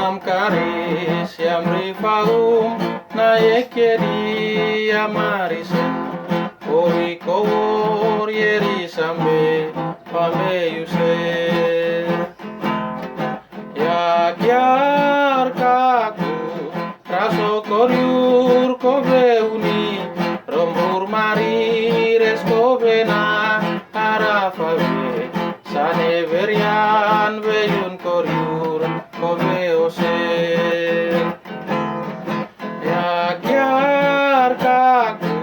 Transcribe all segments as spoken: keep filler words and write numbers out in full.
Amkari siam ri faum na yekedi ya marisen. Kori kowor yeri sambe pambe yuser. Ya kiar kaku raso koriur kobe uni, rombur mari res kobe na harafabe. Sane berian beyun koriur kobe oser. Ya kiar kaku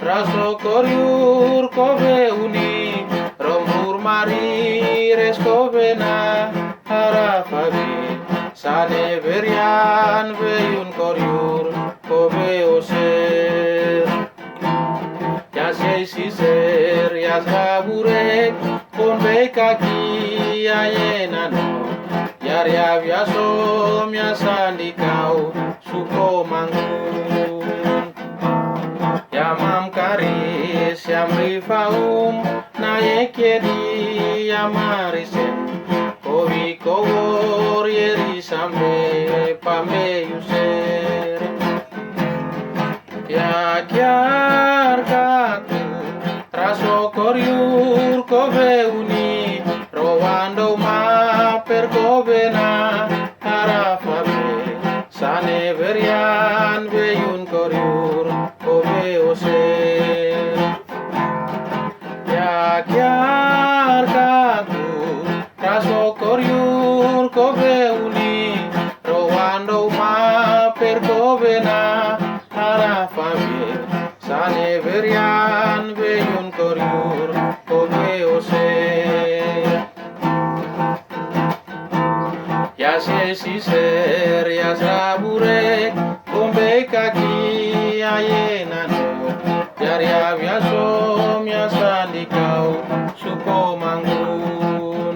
raso koriur kobe uni, rombur mari res kobe na harafabe. Sane berian beyun koriur kobe oser. Ya sei siser ya saburek, kon bek aki aye nano. Yar ya biasom ya sandikau suko manggun. Ya mam karis ya mri faum na yekedi ya marisen. Kobi kowor yeri sambe pambe yuser. Ya kiar kaku raso koriur kobe uni, rowando maper kobe na harafabe. Sane berian beyun koriur kobe oser. Ya kiar kaku raso koriur kobe uni, rowando maper kobe na harafabe. Sane berian beyun koriur kobe oser. Ya sei siser ya saburek, kon bek aki aye nano. Yar ya biasom ya sandikau suko manggun.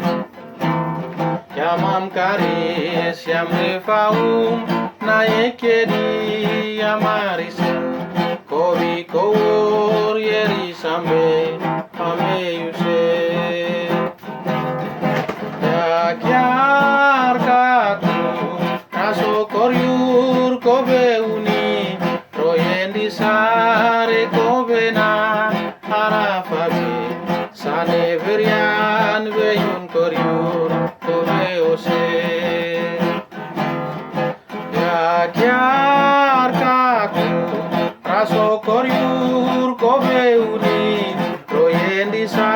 Ya mam karis ya mri faum na yekedi ya marisen. Kobi kowor yeri sambe pambe yuser. Ya kiar kaku raso koriur kobe uni, royendi sare kobe na harafabe. Sane berian beyun koriur kobe oser. Ya kiar kaku raso koriur kobe uni, royendi sa